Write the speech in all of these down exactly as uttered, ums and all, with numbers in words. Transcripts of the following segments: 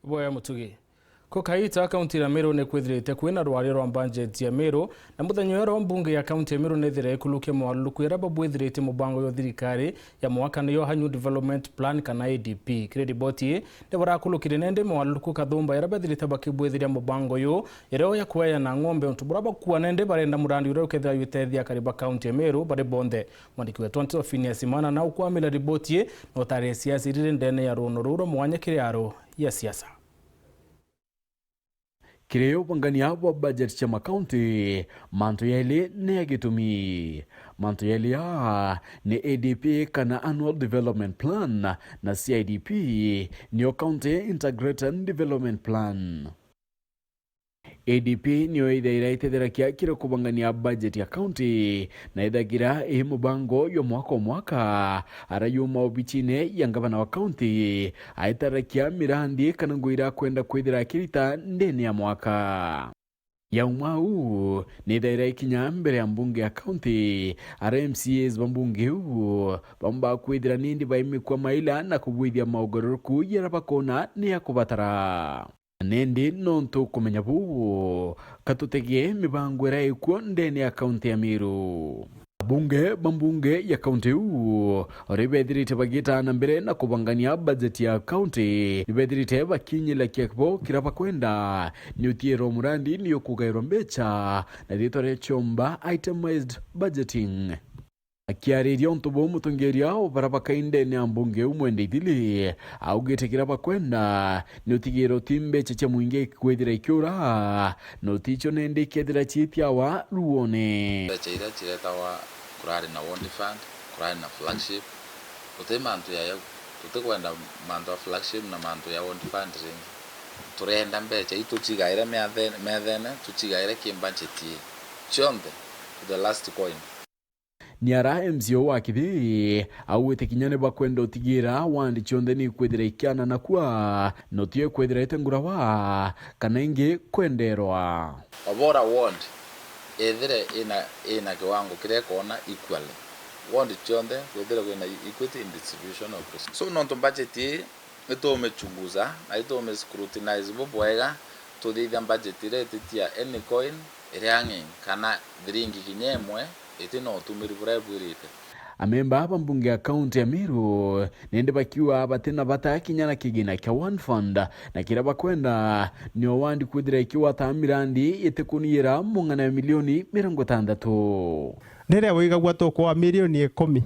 Boya Mutugi. Ko kaita, kaunti ya Meru ni kwithirite kwina rwaria rwa mbanjeti ya Meru, na muthenya uyu mbunge ya kaunti ya Meru nithire ikulukia mwaruruku jaria babwithirite mubango yo thirikari ya mwaka niyo ha New Development Plan kana A D P. Kiri riboti ii, ni barakulukire nende mwaruruku kathumba jaria bethirite bakibwithiria mubango uyu, jaria ya kweana ng'ombe untu buria bakua nende barenda murandi uria ukethira jwitethia akari ba kaunti ya Meru bari bonthe. Mwandiki wetu Anto Phineas Imana na ukwamira riboti ii, na utari siasa iriri ndene ya runo ruu rwa mwanya kiri aro ya siasa. Kiri ubangania bwa budget cia makaunti, mantu jaili ni ya gitumi. Mantu jaili aa ni A D P kana Annual Development Plan, na C I D P niyo County Integrated Development Plan. A D P niyo ithaira itetherakia kiri kubangania budget ya county, na ithagira ii mubango jwa mwaka o mwaka, ara yuma obichine ya ngavana wa county, aitarakia mirandi kana ngugi iria akwenda kwithira akirita ndene ya mwaka. Yauma uu, ni ithaira ikinya mbere ya mbunge ya county, ara M C As ba mbunge iu, bamba kwithira nindi baimikua maila na kubwithia maugaruruku jaria bakona ni ya kubatara. Nindi nontu kumenya buu, ka tutegee mibango iria ikuo ndene ya kaunti ya Meru. Abunge ba mbunge ya kaunti iu, ori bethirite bagitana mbere na kubangania bajeti ya kaunti, ni bethirite bakinyira kiabo kiria bakwenda, ni utiirwa murandi ni ukugairwa mbecha na ritwa ria ciomba itemized budgeting. Akiariria untu buu, mutongeria o bara bakaindene ya mbunge umwe Ndeithili augite kiria bakwenda ni utigira uti mbecha cia mwingi ikwithira ikiura, na uticio nende ikethira ciitiawa ruone. Mbecha iria ciretawa kurari na ward fund, kurari na flagship, guti mantu ya yau. Tutikwenda mantu ya flagship na mantu ya ward fund ringi. Turenda mbecha ii tucigaire methe-, methene, tucigaire ki budget ii. Cionthe, to the last coin. Ni ara M C A wa Kithi augite kinya ni bakwenda utigira ward cionthe ni ikwithira ikiana na kua, na uti ikwithira ite ngurawa kana ingi kwenderwa. Obora ward ethire ina, ina kiwango kiria ikona equally. Ward cionthe kwithire kwina equity in distribution of resources. So nontu budget ii itumichunguza na itumiscrutinize bubwega, tuthithia budget iria ititia any coin iria ang'e kana thiringi kinya imwe iti na utumiri buria ibwirite. Amemba ba mbunge ya kaunti ya Meru nindi bakiuga batina bata kinya na kigina kia One Fund, na kiria bakwenda ni o ward kwithira ikigwata mirandi itikuniira mung'ana ya milioni mirongo itantatu. Riria wigagua tukwa milioni ikumi,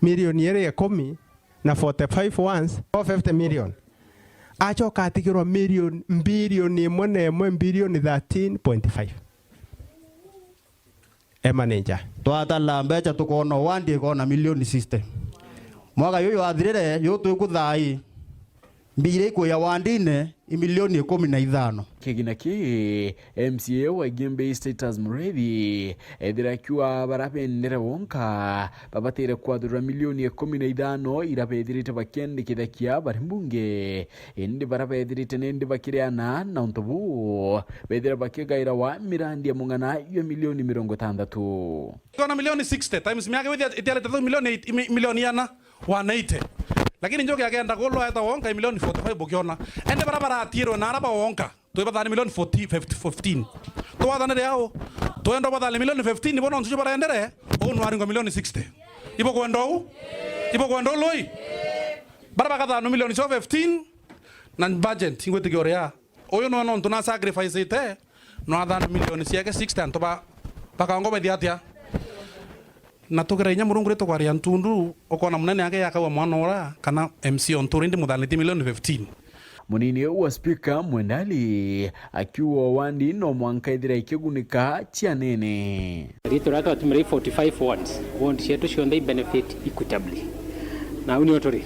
milioni iri ikumi, na forty-five once, four fifty million. Acoka atigirwa million, mbilioni imwe na imwe, mbilioni thirteen point five. E manager. Twatala mbecha tukoona wandi ikoona milioni sixty. Mwaka juju jwathirire, juju twikuthaa ii, mbia iria ikuuja wandine, i milioni ikumi na ithano. Kigina ki, M C A wa Igembe East Titus Mureithi, ethira akiuga bara bendere wonka, babatire kwathurira milioni ikumi na ithano ira bethirite bakiandikithakia bari mbunge. Indi bara bethirite nindi bakiriana na untu buu, bethira bakigairawa mirandi ya mung'ana jwa milioni mirongo itantatu. Ikona milioni sixty times miaka withia itiarite thau milioni eight, mi-, milioni igana, one eighty. Lakini njuki agenda kulwa eta wonka milioni forty-five ukiona. Ende bara baratiirwe na ara ba wonka, twi bathani milioni forty, fifty, fifteen. Twathanire au, twenda bathani milioni fifteen, bono ntuju barendere, uu nwaringwa milioni sixty. Ibo kwenda uu? Ibo kwenda uu lui? Bara bagathano milioni cio fifteen, na budget ingwitikia uria. Uyu nwe nontu na sacrifice-ite, no athana milioni ciake sixty antu ba, bakangwa bethia atia? Na tugira inya Murungu ri tukwaria ntundu, ukona munene ake yakagwa mwana ura, kana M C ontu uri ndi muthanitie milioni fifteen. Munini wa spika Mwendali akiuga wandi no mwanka ithira ikigunika cianene. Riitwa riria twatumire i forty-five wards. Ward cietu cionthe i benefit equitably. Na au nio turi.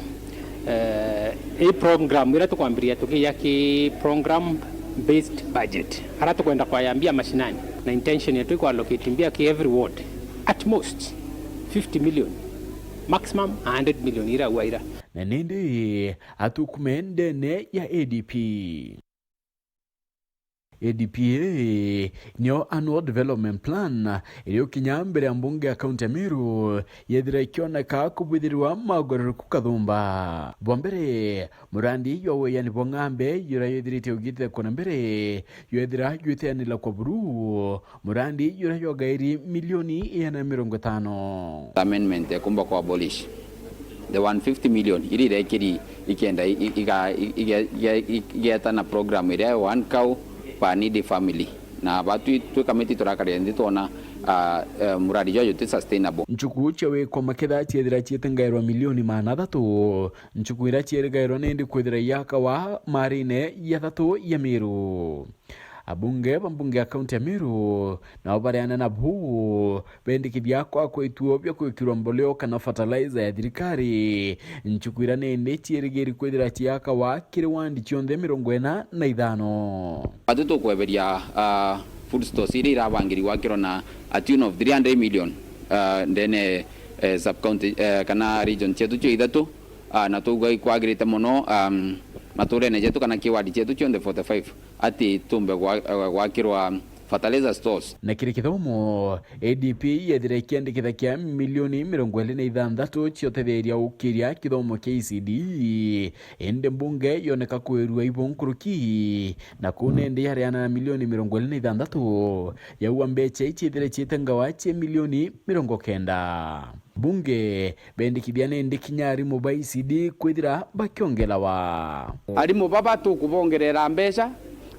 Eh, i program iria tukwambiria tukiya ki program based budget. Ara tukwenda kwaya mbia mashinani. Na intention yetu i ku allocate mbia ki every ward. At most fifty million. Maximum a hundred million ira au aira. Na nindi atukume ndene ya A D P. A D P A niyo Annual Development Plan iri ukinya mbere ya mbunge ya kaunti ya Meru yethira ikioneka kubwithirwa magaruriku kathumba. Bwa mbere, murandi jwa wiyani bwa ng'ambe juria jwithirite ugitite kuna mbere jwethira jwiteanira kwa buru, murandi juria jwagairi milioni igana mirongo itano. Amendment ya kumba ku abolish the one fifty million iria irekiri ikenda i-, i-, iga-, i-, ige-, ige-, i-, igeta na program iria ya one cow per needy family. Na batwi twi kamiti turakaria nthi twona, ah, eh, muradi jwa juti sustainable. Nchuku cia wikwa maketha ciethira ciete ngairwa milioni maana athatu, nchuku iria cierigairwa nindi kwithira iakawa marine ya thatu ya Meru. Abunge ba mbunge ya kaunti ya Meru nao bareana na buu bendikithia kwakwa ituo bia kwikirwa mboleo kana fertilizer ya thirikari, nchuku iria nindi ciirigiri kwithira ciakawa kiri wandi cionthe mirongo ina na ithano. Ati tukweberia, ah, food stores iria irabangiri gwakirwa na a tune of three hundred million, ah, ndene, eh, sub county, eh, kana region cietu cio ithatu, ah, na twauga ikwagirite mono, um, maturene jetu kana ki ward cietu cionthe forty-five. Ati tumbe gwa-, gwakirwa fertilizer stores. Na kiri kithomo, A D P yethira ikiandikitha kia milioni mirongo iri na ithanthatu cia utetheria ukiria kithomo kia E C D, indi mbunge yoneka kwirua ibo nkuruki, na kuu nindi yareana na milioni mirongo iri na ithanthatu, yaua mbecha ii ciethire ciite ngawa cia milioni mirongo kenda. Bunge bendikithia nindi kinya arimu ba E C D kwithira bakiongelawa. Arimu baba tukubongerera mbeca,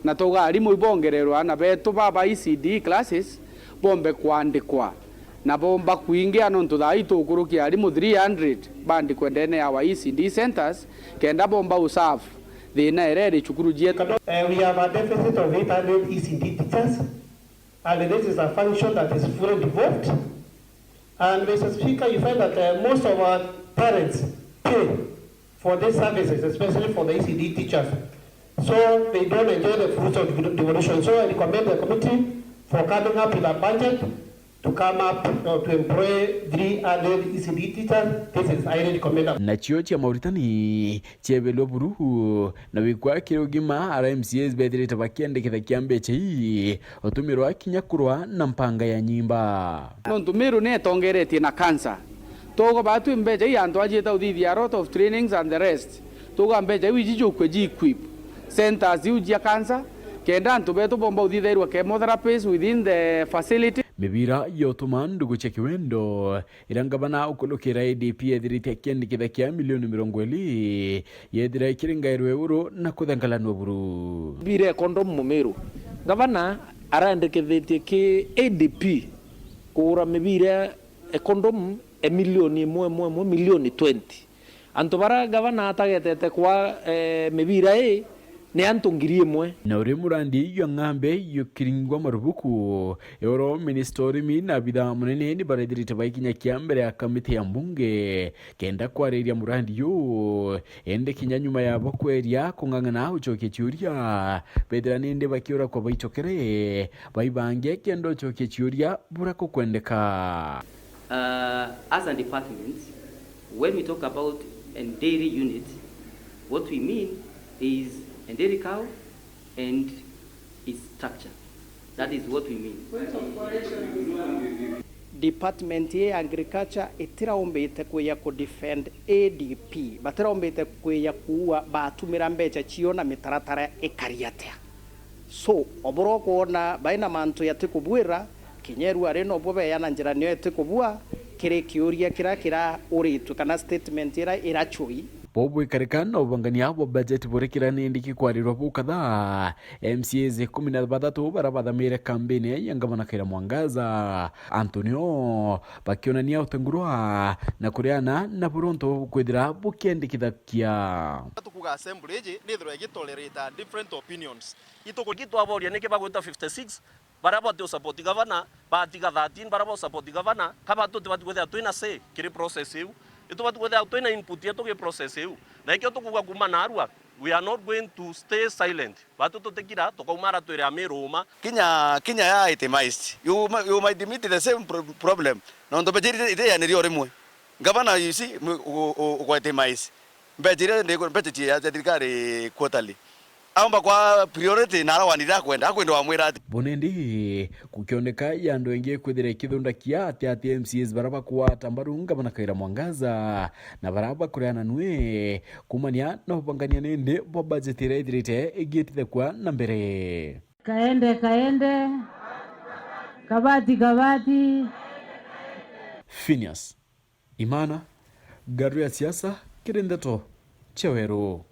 na tuga arimu ibongererwe, aana betu baba E C D classes bombe kwandikwa, na bomba kwingia, nontu thaa ii tukurukia arimu three hundred bandikwe ndene ya our E C D centres, kenda bomba userve thina iria iri cukuru cietu. Eh, we have a deficit of eight hundred E C D teachers. And this is a function that is fully devolved. And Mister Speaker, you find that, uh, most of our parents pay for these services, especially for the E C D teachers. So they don't enjoy the fruits of devo-, devolution. So I recommend the committee for coming up with a budget to come up, uh, to employ three hundred E C D teachers. This is highly commendable. Nacio cia mauritani ciebelwa buru na wikwa kiri ugima, ara M C As bethirite bakiandikitha kia mbecha ii utumirwa kinya kurwa na mpanga ya nyimba. Nontu Meru ni itongeretie na cancer. Togo batu mbecha ii antu ajieta uthithia a lot of trainings and the rest. Togo mbecha iu iji jukwe ji equip centers iu jia cancer, kenda antu betu bomba uthithairwa chemotherapies within the facility. Mibira yotuma ndugu cia kiwendo iria ngavana ukulukira A D P ethirite akiandikitha kia milioni mirongo iri, yethira ikiri ngairwe uru na kuthengalanua buru. Mibira ya condom Mumiru. Ngavana arandikithitie ki A D P kugura mibira ya condom ya milioni imwe, imwe, imwe, milioni twenty. Antu bara ngavana atagetete kwa, eh, mibira ii, ni antu ngiri imwe. Na uri murandi jwa ng'ambe jukiringwa marubuku, oro minista urimi na abitha munene ni barethirite baikinya kia mbere ya kamiti ya mbunge kenda kwariria murandi juu, indi kinya nyuma yabo kweria kung'ang'ana ucokia ciuria, bethira nindi bakiura kwa baicokere, baibange kenda ucokia ciuria buria kukwendeka. Uh, as a department, when we talk about a dairy unit, what we mean is a dairy cow and its structure. That is what we mean. Department ya agriculture itiraumbite kwija ku defend A D P, batiraumbite kwija kuua batumira mbecha cio na mitaratara ikari atia. So, obura ukwona baina mantu yati kubwira, kinya irua ri nobo beya na njira niyo iti kubua, kiri kiuria kira kirauritwe kana statement ira iracui. Bobu ikarika na ubangania bwa budget buri kira nindi kikwarirwa bukatha, M C As ikumi na bathatu bara bathamire kambini ya ngavana Kawira Mwangaza, antu nio bakionania utengurwa na kuriana na buronto bukwithira bukiendekithakia. Tukuga assembly iji nithirwe igitolerate different opinions. Ituku- Gitwaboria niki bagwita fifty six, baria bati usupport governor, batiga thirteen, baria ba usupport governor, ka batu tibati kwithira twina say kiri process iu. Itubati kwithira twina input yetu kiri process iu. Na ikio tukuga kuma narua, we are not going to stay silent. Batu tutikira, tukaumara twire Amiru uma. Kinya, kinya ya itemized, you mi-, you might meet the same pro-, problem. Nontu mbecha iria iteyaniri o rimwe. Gavana, you see, mu-, u-, u-, ugwa itemize. Mbecha iria ndi-, mbecha cia, cia thirikari quarterly. Aomba kwa priority na arawanire akwenda, akwenda wamwira ati. Bonendi, gukioneka ya andu engi kwithira ikithundakia ati ati M C As bara bakwata mbaru ngavana Kawira Mwangaza, na bara bakureana nwe kumania na ubangania nindi bwa bajeti iria ithirite igiitithekwa na mbere. Kaende, kaende, kabati, kabati. Phineas Imana, Ngaru ya Siasa, kiri ndeto cia Weru.